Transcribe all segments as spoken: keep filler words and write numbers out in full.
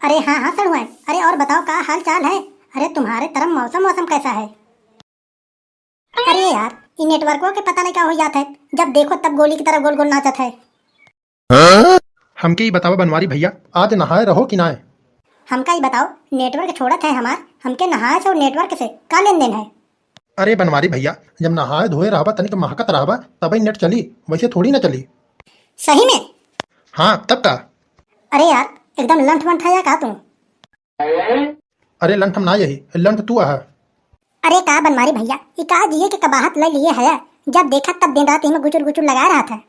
अरे हाँ हाँ सड़ुआ, अरे और बताओ का हाल चाल है? अरे तुम्हारे तरफ मौसम मौसम कैसा है? अरे यार, इ नेटवर्को के पता नहीं का हो जात है, जब देखो तब गोली की तरह गोल गोल नाचत है। हमके ई बतावा बनवारी भैया, आज नहाए रहो कि नाय? हमका ई बताओ, नेटवर्क छोड़त है हमार, हमके नहाए से और नेटवर्क से का लेन देन है? अरे बनवारी भैया, जब नहाए धोए रहबा, तनिक महकत रहबा, तबे नेट चली, वैसे थोड़ी ना चली। सही में? हाँ, तब का? अरे यार, एकदम लंठ मंठ है या का तू? अरे लंठ हम ना यही, लंठ तू आह। अरे का बनवारी भैया, ई का जिए के कबाहत ले लिए है? जब देखा तब दिन रात इहमें गुचुर गुचुर लगा रहत है।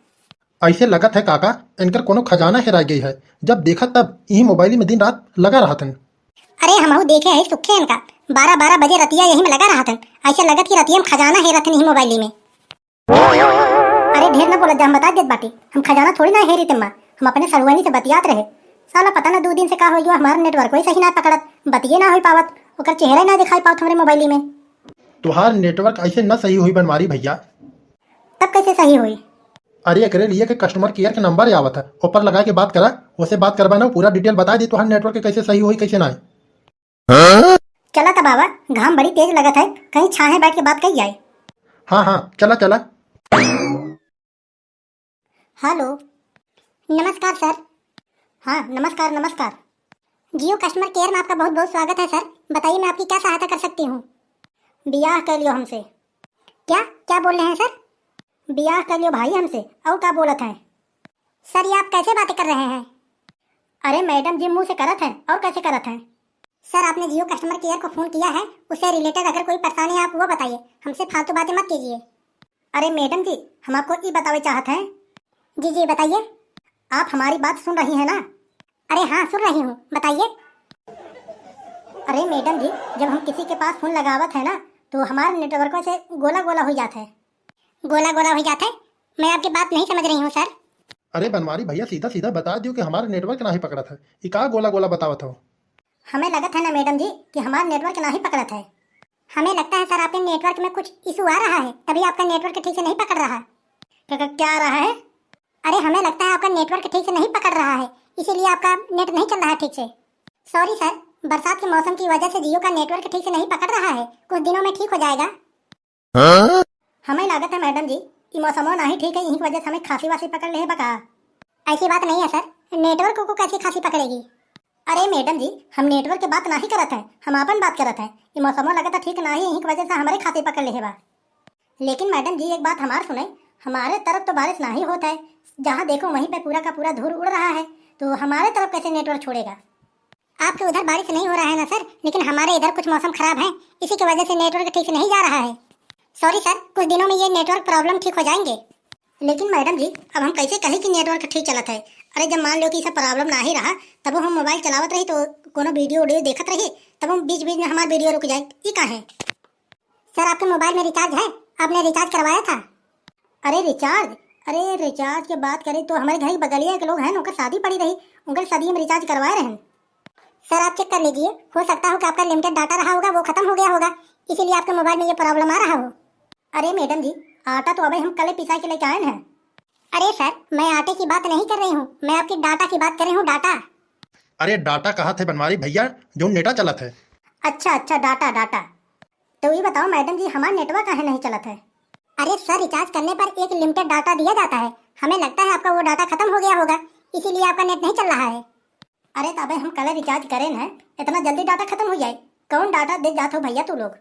ऐसे लगत है काका, इनकर कोनो खजाना हेराय गई है। जब देखा तब इही मोबाइल में दिन रात लगा रहत हैं। अरे हमहू देखे है सुखे इनका, बारह बारह बजे रतिया यही में लगा रहत हैं। ऐसे लगत कि रतिया में खजाना हेरत हैं इही मोबाइल में। अरे ढेर ना बोला जा, हम बता देत बाटी, हम खजाना थोड़ी ना हेरी तेम्मा, हम अपने सड़ुआनी से बतियात रहे। साला पता ना दो दिन से का हो गयो, हमारा नेटवर्क वही सही ना पकड़त, बतिये ना हो पावत, ओकर चेहरा ना दिखाई पावत हमरे मोबाइल में। तुहार नेटवर्क ऐसे ना सही हुई बनवारी भैया। तब कैसे सही हुई? अरे एकरे लिए के कस्टमर केयर के नंबर आवत है, ऊपर लगा के बात करा, ओसे बात करबा ना, पूरा डिटेल बता दी तुहार नेटवर्क के कैसे सही हुई कैसे ना। चला त बाबा, घाम बड़ी तेज लगत है, कहीं छाहे बैठ के बात कही जाए। हाँ हाँ, चला चला। हेलो। नमस्कार सर। हाँ नमस्कार नमस्कार। जियो कस्टमर केयर में आपका बहुत बहुत स्वागत है सर। बताइए मैं आपकी क्या सहायता कर सकती हूँ? बियाह कर लियो हमसे। क्या क्या बोल रहे हैं सर? बियाह कर लियो भाई हमसे, और का बोलत हैं? सर ये आप कैसे बातें कर रहे हैं? अरे मैडम जी मुँह से करत हैं और कैसे करत हैं? सर आपने जियो कस्टमर केयर को फ़ोन किया है, उससे रिलेटेड अगर कोई परेशानी है आप वो बताइए, हमसे फालतू बातें मत कीजिए। अरे मैडम जी, हम आपको ई बतावे चाहत हैं। जी जी बताइए। आप हमारी बात सुन रही हैं ना? अरे हाँ सुन रही हूँ, बताइए। अरे मैडम जी, जब हम किसी के पास फोन लगावत है ना तो हमारे नेटवर्कों से गोला गोला हो जात है। गोला गोला हो जात है? मैं आपकी बात नहीं समझ रही हूँ सर। अरे बनवारी भैया सीधा सीधा बता दियो कि हमारे नेटवर्क नाही पकड़त है, ई का गोला गोला बतावत हो? हमें लगत है ना मैडम जी कि हमार नेटवर्क नाही पकड़त है। हमें लगता है सर आपके नेटवर्क में कुछ इशू आ रहा है, तभी आपका नेटवर्क ठीक से नहीं पकड़ रहा। क्या, क्या, क्या आ रहा है? अरे हमें लगता है आपका नेटवर्क ठीक से नहीं पकड़ रहा है, इसीलिए आपका नेट नहीं चल रहा है ठीक से। सॉरी सर, बरसात के मौसम की वजह से जियो का नेटवर्क ठीक से नहीं पकड़ रहा है, कुछ दिनों में ठीक हो जाएगा। हमें लागत है मैडम जी, ई मौसमो नाही ठीक है, यही वजह से हमें खांसी वासी पकड़ ले है बका। ऐसी बात नहीं है सर, नेटवर्क को कैसी खांसी पकड़ेगी? अरे मैडम जी, हम नेटवर्क के बात नाही करत है, हम आपन बात करत है। ई मौसमो लागत है ठीक नाही, यही वजह से हमारे खांसी पकड़ ले है बा। लेकिन मैडम जी एक बात हमार सुने, हमारे तरफ तो बारिश नाही होत है, जहाँ देखो वहीं पे पूरा का पूरा धूल उड़ रहा है, तो हमारे तरफ कैसे नेटवर्क छोड़ेगा? आपके उधर बारिश नहीं हो रहा है ना सर, लेकिन हमारे इधर कुछ मौसम खराब है, इसी की वजह से नेटवर्क ठीक से नहीं जा रहा है। सॉरी सर, कुछ दिनों में ये नेटवर्क प्रॉब्लम ठीक हो जाएंगे। लेकिन मैडम जी, अब हम कैसे कही कि नेटवर्क ठीक चलत है? अरे जब मान लो कि सब प्रॉब्लम ना ही रहा, तब हम मोबाइल चलावत रही तो कोनो वीडियो उडियो देखत रही, तब हम बीच बीच में हमार वीडियो रुक जाए, ई का है? सर आपके मोबाइल में रिचार्ज है? आपने रिचार्ज करवाया था? अरे रिचार्ज, अरे रिचार्ज के बात करें तो हमारे घर के बगलिया के लोग हैं, उनकर शादी पड़ी रही, उनकर शादी में रिचार्ज करवाए रहन। सर आप चेक कर लीजिए, हो सकता हो कि आपका लिमिटेड डाटा रहा होगा, वो खत्म हो गया होगा, इसीलिए आपके मोबाइल में ये प्रॉब्लम आ रहा हो। अरे मैडम जी, आटा तो अबे हम कल पिसा के लेके आए हैं। अरे सर, मैं आटे की बात नहीं कर रही हूँ, मैं आपकी डाटा की बात कर रही हूँ, डाटा। अरे डाटा कहा थे बनवारी भैया, जो नेटा चलत है। अच्छा अच्छा, डाटा डाटा। तो ये बताओ मैडम जी, हमारा नेटवर्क काहे नहीं चलत है? अरे सर, रिचार्ज करने पर एक लिमिटेड डाटा दिया जाता है, हमें लगता है आपका वो डाटा खत्म हो गया होगा, इसीलिए आपका नेट नहीं चल रहा है। अरे तो अबे हम कल रिचार्ज करें हैं, इतना जल्दी डाटा खत्म हो जाए? कौन डाटा दे जात हो भैया तू लोग?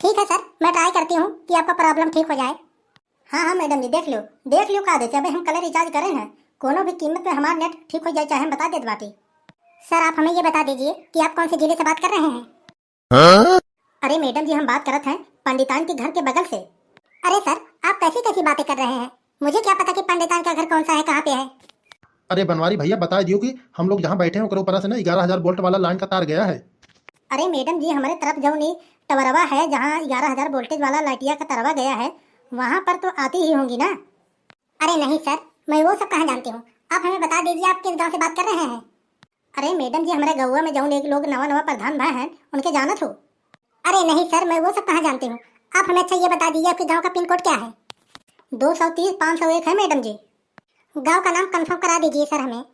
ठीक है सर, मैं ट्राई करती हूँ कि आपका प्रॉब्लम ठीक हो जाए। हाँ हाँ मैडम जी, देख लियो, देख लियो का देते, अबे हम कल रिचार्ज करें हैं, कोनो भी कीमत पे हमारा नेट ठीक हो जाए चाहे हम बता देत बाटी। सर आप हमें ये बता दीजिए कि आप कौन से जिले से बात कर रहे हैं? अरे मैडम जी, हम बात करत हैं पंडिताइन के घर के बगल से। अरे सर, आप कैसी कैसी बातें कर रहे हैं? मुझे क्या पता कि पंडिताइन का घर कौन सा है, कहाँ पे है? अरे बनवारी भैया, बता दियो कि हम लोग जहाँ बैठे हैं ओकरे ऊपर से ना ग्यारह हजार वोल्ट वाला लाइन का तार गया है। अरे मैडम जी, हमारे तरफ जौन ई टवरवा है जहाँ ग्यारह हजार वोल्टेज वाला लाइटिया का तरवा गया है, वहाँ पर तो आती ही होंगी ना। अरे नहीं सर, मैं वो सब कहाँ जानती हूँ, आप हमें बता दीजिए आप किस गाँव से बात कर रहे हैं। अरे मैडम जी, हमारे गौवा में जौन एक लोग नवा नवा प्रधान भए हैं, उनके जानत हो? अरे नहीं सर, मैं वो सब कहाँ जानती हूँ, आप हमें अच्छा ये बता दीजिए आपके गाँव का पिन कोड क्या है? दो सौ तीस पाँच सौ एक है मैडम जी। गाँव का नाम कन्फर्म करा दीजिए सर हमें।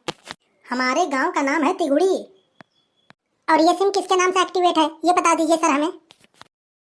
हमारे गाँव का नाम है तिगुड़ी। और ये सिम किसके नाम से एक्टिवेट है, ये बता दीजिए सर हमें।